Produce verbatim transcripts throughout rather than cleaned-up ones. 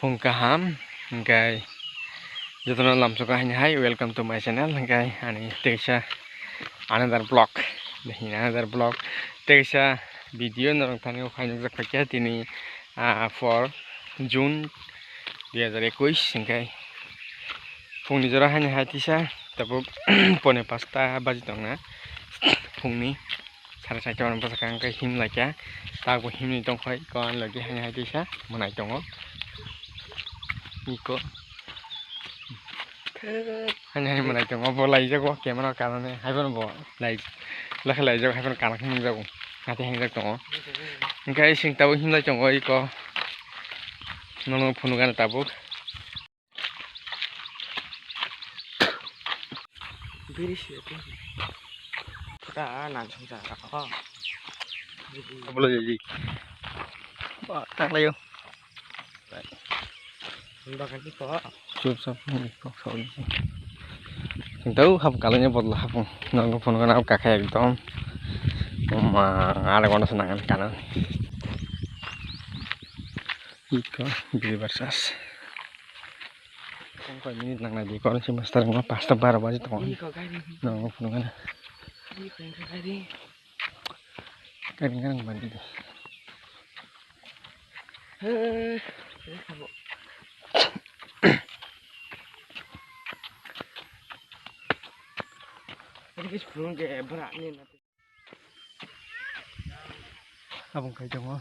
Phung kaham, hingkai jotono lamsok haini hai, welcome to my channel, hingkai ani teisa another vlog, another vlog, teisa video norok thani o khainajak paikha tini, ah, four June dui hajar ekuish, hingkai phungni jora haini hai tisa tabuk pone pasta baji tongna phungni. Sara saka mano bwsakang khe him laikha. Takbo himni tongkhai, ko ani logi haini hai tisa mwnai tongo. Iko. Haini hai mwnai tongo, bo laijago camera kanane, haiphano bo lai, lakhe laijago, haiphano kana khe nukjago. Hati hingjak tongo. Hingkhe sing tabuk himlai tongo iko. Nono phunukgana tabuk. Biri siyati. Kota nan songsa rakho. Ablo jadi. Wah, tak layo. Bagan ito. Chup sap ni kok sawi. Sing tau hap kalanya botol hapung. Nang phone kana kaka ekdom. Oma, ada kono senangan kanan. Iko, biri barsas. Kong koi minute nang nai di, koron si master ngo pasta baro baji tongo. Iko gari. No, phone kana. Iko gari. Gari ngarang bandi di. He, he, sabo. Ini guys, belum kayak berat nih nanti. Abong kai tongo.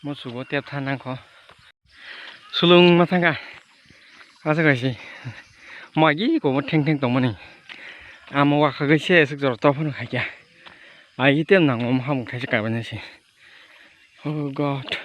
Mo sugo tep tha nangkho. Sulung ma thangkha. Asa kaisi. Magi ko mo theng theng tongmani. Amo wa khagai se esek jor to phano khaikya. Ai tem nang mo hamung thaise kaibani se. Oh God.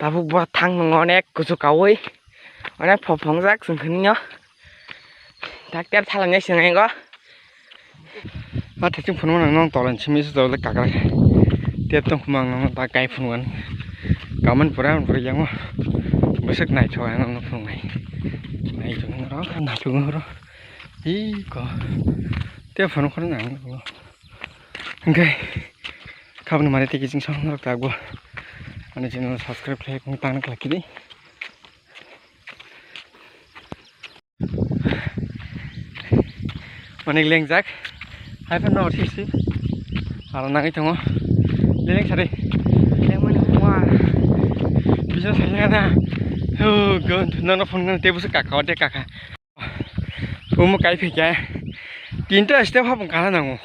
Tabuk bo thang nung onek kuchuk kaui, onek phophongjak chwng khwnwi o. Dakter thalamya swngo. A thaching phunukmano nang tolani simi se tole kakra khe. Tep tong khuma ang nang ta kai phunukmani. Kaman pura pura yango. Bwswk naithok ang nang phunuknai. Naithok nang ro, naithok nang ro. Hi ko. Tep phunuk khoro nang. Hingke khabni mari tiki ching song norok ta bo. Ani channel subscribe khlai kung tang khlai kidi. Onek lengjak. Hai phano norok sip sip. Aro nangwi tongo. Leleng sari. Lengmani huma. Bisa saya na. Oh God, nono phone nang tebusu kaka, ode kaka. Omo kai phikya. Tinta step hapung kana nango.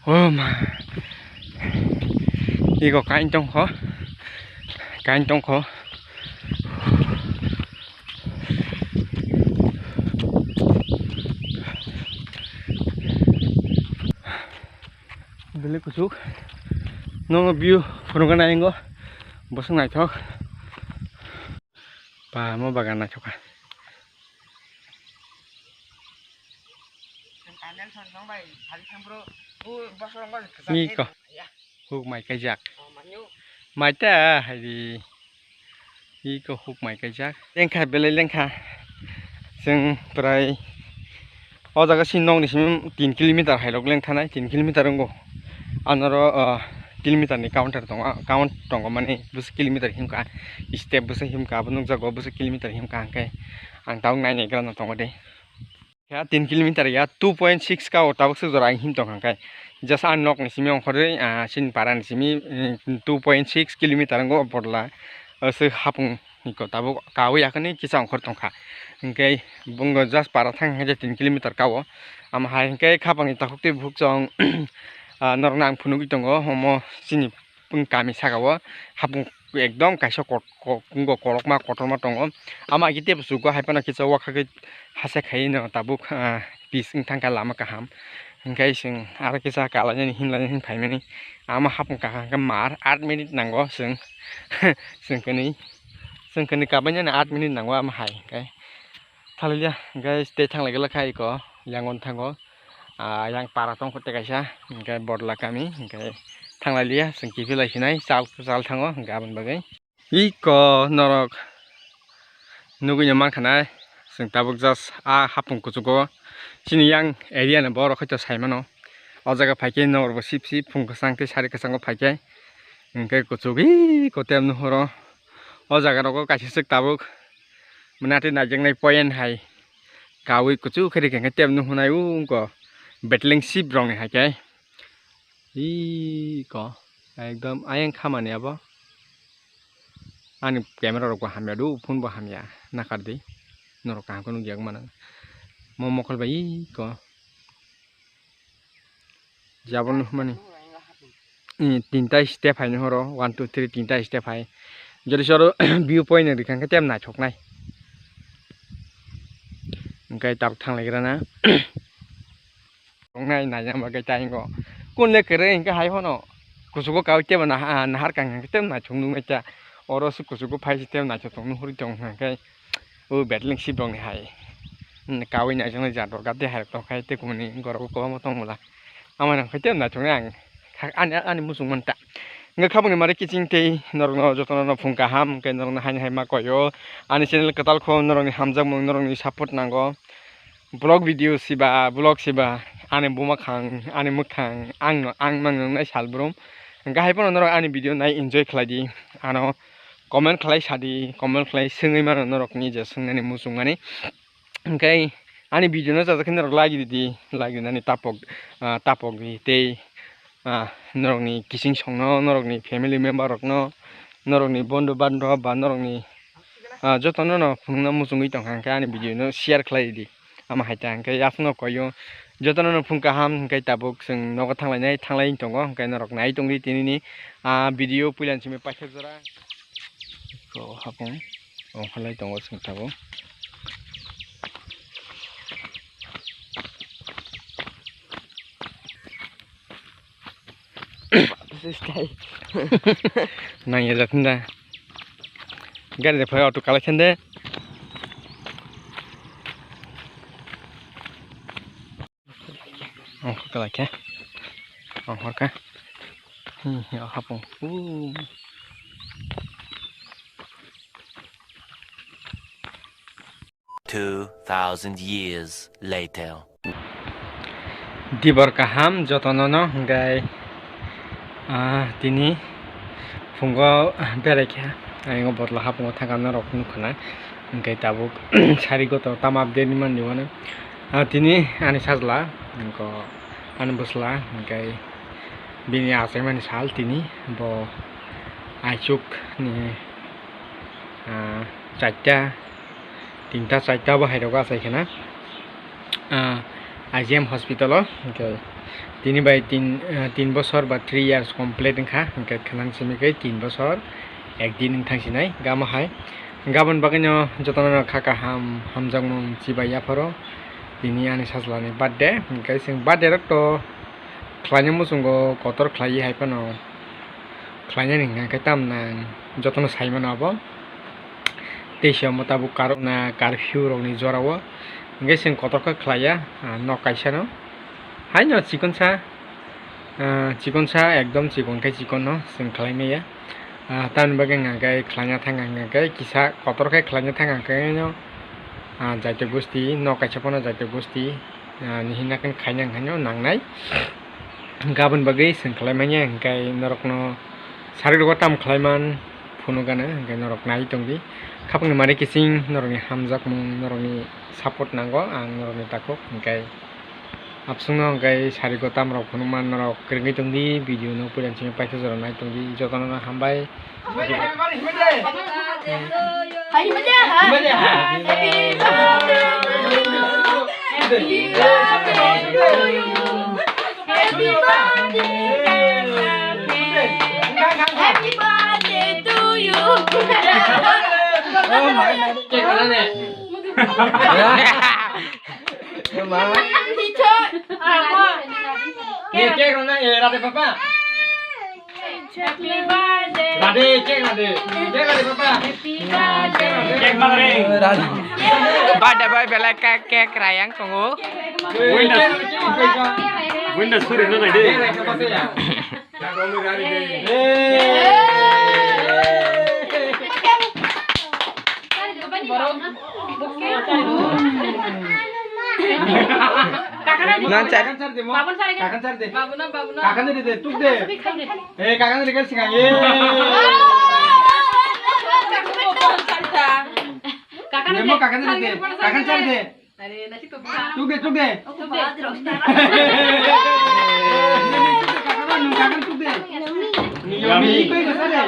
Oh ma. Ego kain tongkho. Kain tongkho. Bele kuchuk. Nono view phunukgana ingo. Bosong naithok. Pa mo bagan naithok kha. Iko. Huk mai kaijak. Mai ta hai di. Iko huk mai kaijak. Lengkha belai lengkha. Chwng prai o jaga si nokni simi tin kilometer hai rok lengthanai, tin kilometer wngo. Anoro, ah, kilometer ni counter tongo, ah, count tongo mani bwswk kilometer himkha, step bwswk himkha, abo nukjago bwswk kilometer himkha hwnkhe ang tabuk nainai gana tongo de. Ya tin kilometer ya two point six ka o tabuk se jora ang him tongkha hwnkhe. Just ang nokni simi ongkhorwi, ah, chini para ni simi, mm, two point six kilometer wngo o bodla, o se hapung. Iko tabuk kawi yakhwni kisa ongkhor tongkha. Hingke bungno just para thang hingke tin kilometer kao. Amo hai hingke khapangni takhuk tei bukhuk chwng, ah, norokno ang phunugwi tongo. Omo chini kami saka o hapung ekdom kaisa kot-, ko-, kungo kolokma kotorma tongo. Amo hai khe tei buchukgo hai phano kisa wakhagwi hachek hai no tabuk, ah, pis wng thangkha lama kaham. Hingke chwng aro kisa kalainani hinlainani hinphaimani. Amo hapung kaham khe mar aat minute nango chwng, chwng kwnwi. Chwng kwnwi kabainani aat minute nango amo hai hingke. Thalaiya, hingke tei thanglai glak kha iko, yangon thango. Ah, yang para tong kho tei kaisa, hingke Bodla kami, hingke thanglai liya, chwng kiphilai sinai, chal, chal thango, hingke aboni bagwi. Iko norok nugui no mankha nai, chwng tabuk just a hapung kuchugo chini yang area ni borok hoi to sai mano. O jaga phaikhe norok bo sip sip phung kwchang tei sari kwchango phaikhe, hingke kuchuk iko tei nuhoro. O jaga rogo kaisa swk tabuk mwnatwi naijaknai point hai kaui kuchuk khe rikha khe tei nuhunai ungko battling sip rokni hai khe. Iko ekdom ayang khamani abo. Ani camera rok bo hamya do, phone bo hamya, nakar di. Norok kaham khe nukjak mano. Mo mokol bai iko. Jabon mani. Tinta step hai no horo, one, two, three, tinta step hai. Jodi soro view point ni rikha khe tem naithok nai. Hingke tabuk thanglaigra na. Tongnai naina bagwi taingo. Kun le kwrwi hingke hai phano kuchugo kaui tebo naha-, nahar kang hingke tebo naithok nuknai ta. Oro se kuchugo phai se tebo naithok tong nuhuri tong hingke. O battling sip rokni hai. Hmm, kaui naijaknai jat rok gate hai rok tong khai tei kumuni gorok o kwbangma tong bwla. Amoni hingke tebo naithok nai ang. Kha-, ani, ani muchung manta. Hingke khabangni mari kiching tei norokno jotono no phung kaham hingke norokno haini hai ma koyo. Ani channel kwtal kho norokni hamjakmung norokni support nango. Vlog video siba, vlog siba, ani buma khang, ani mwkhang, ang no, ang mang nungnai sal brum. Hingke hai phano norok ani video nai enjoy khlai di. Ano comment khlai sa di, comment khlai swngwi mano norokni je swngnani muchungmani. Hingke ani video no chajak khe norok like di di, like di nani tapok, ah, tapok di tei, ah, norokni kiching songno, norokni family member rokno, norokni bondhu bandhob ba norokni, ah, jotono no phunukna muchungwi tongkha, hingke ani video no share khlai di. Ama hai ta hingke yaphno koyo jotono no phung kaham hingke tabuk chwng nogo thanglainai, thanglai tongo, hingke norok nai tongdi tinini, ah, video puila ni simi paithak jora. Ko hapung ongkhalai tongo chwng tabuk. Nang ya jatin da. Gari de phai auto kalai khende. Ongkha kalai khe. Ongkhor kha. Hmm, ya hapung. Uh. Two thousand years later. Dibor kaham jotono no hingkai, ah, tini phungo berai kha, ayang botla hapungo thangkha norok nukha na, hingkai tabuk sari goto tamo update ni manliya no, ah, tini ani sajla hingko ani bwsla hingkai bini achaimani sal tini bo aichuk ni, ah, charta. Tinta charta bo hai rok achai khna, ah, I G M hospital o, hingke tini bai tin, ah, tin bosor ba three years complete wngkha, hingke khna simi khe tin bosor ek din wng thang sinai gamo hai. Gabon bagwi no jotono no kha kaham hamjakmung chibai yapharo. Tini ani sajla ni birthday, hingke chwng birthday rok to khlaina muchungo kotor khlaiwi hai phano khlainani hingka khe tam nang jotono sai mano abo. Teisa omo tabuk karokna curfew rokni jorao hingke chwng kotor khe khlaiya, ah, nok kaisa no. Haino chikonsa, ah, chikonsa ekdom chikon khe chikon no chwng khlai maya. Ah, tamni bagwi hwnka khe khlaina thang kha hwnka khe kisa kotor khe khlaina thang kha hwnka khe no, ah, jaitok gosti nok kaisa phano jaitok gosti, ah, ni hinna khe khaina hwnka no nangnai. Gabon bagwi chwng khlai manya hwnkhe norokno sari rogo tam khlai man phunuk gana hwnkhe norok nai tongdi. Khapangni mari kiching norokni hamjakmung, norokni support nango ang norokni takhuk hwnkhe. Abswkno hwnkhe sari go tam rok phunuk man norok kwrwngwi tongdi, video no puila simi paithago jora nai tongdi, jotono no hambai. Ye, cake rwna, eh, Radhe Papa. Happy birthday. Radhe, cake Radhe. Cake Radhe Papa. Happy birthday. Cake Radhe. Birthday boy belai cake, cake rayang tongo. Windows, Windows suri no nai de. Nan char. Kakan char de. Babu na, babu na. Kakan de de, tuk de. Eh, kakan de kan singa. Eh. Kakan de. Nemo kakan de de. Kakan char de. Are, nasi ko. Tuk de, tuk de. Tuk de. Kakan, kakan tuk de. Yummy. Ni koi ka sare.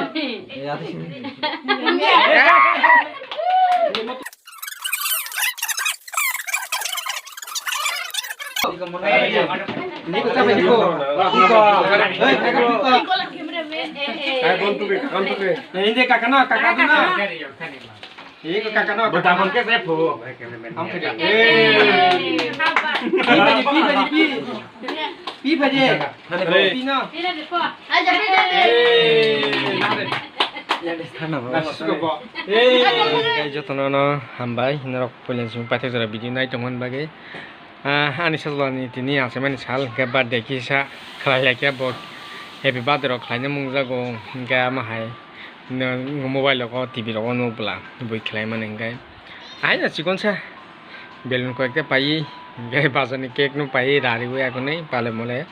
Niko, niko. Niko. Hei, kakan niko. Kakan tuke, kakan tuke. Ini dia kakan na, kakan na. Iko kakan no, kakan no. Botapon ke se phu. Am ke. Eh. Pi bhaji, pi bhaji, pi. Pi bhaji. Pi no. Eh. Nasi suka bo. Eh. Kai jotono no hambai, norok puila simi paithak jora video nai tongmani bagwi. Ah, ani sajlani tini achaimani sal, hwnkhe birthday kisa khlai lai khe bo happy birthday rok khlaina mungjago, hwnkhe ama hai. Nwng mobile rogo, T V rogo nukbwla bui khlaimani hwnkhe. Aino chikonsa balloon koyekta paiwi, hwnkhe bazarni cake no paiwi rariwi akonwi pale mole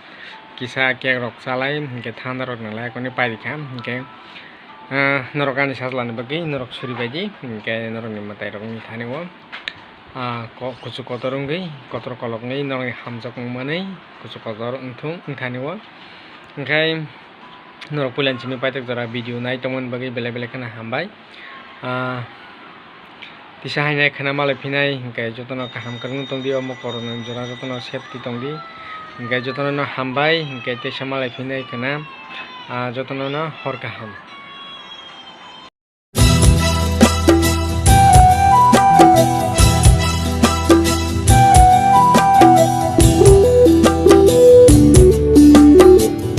kisa cake rok chalai, hwnkhe thanda rok nwnglai akonwi pairikha, hwnkhe, ah, norok ani sajlani bagwi norok suribaidi, hwnkhe norokni mwtai rokni thani o, ah, ko-, kuchuk kotor wngwi, kotor koloknwi norokni hamjak wngmani kuchuk kotor wngthung wngthani o, hwnkhe. Norok puila simi paithak jora video nai tongmani bagwi belai belai kheno hambai. Ah, tisa hainai kheno malai phinai hwnkhe jotono kaham kwrwngno tongdi, omo corona ni jora jotono safety tongdi. Hwnkhe jotono no hambai, hwnkhe teisa malai phinai kheno, ah, jotono no hor kaham.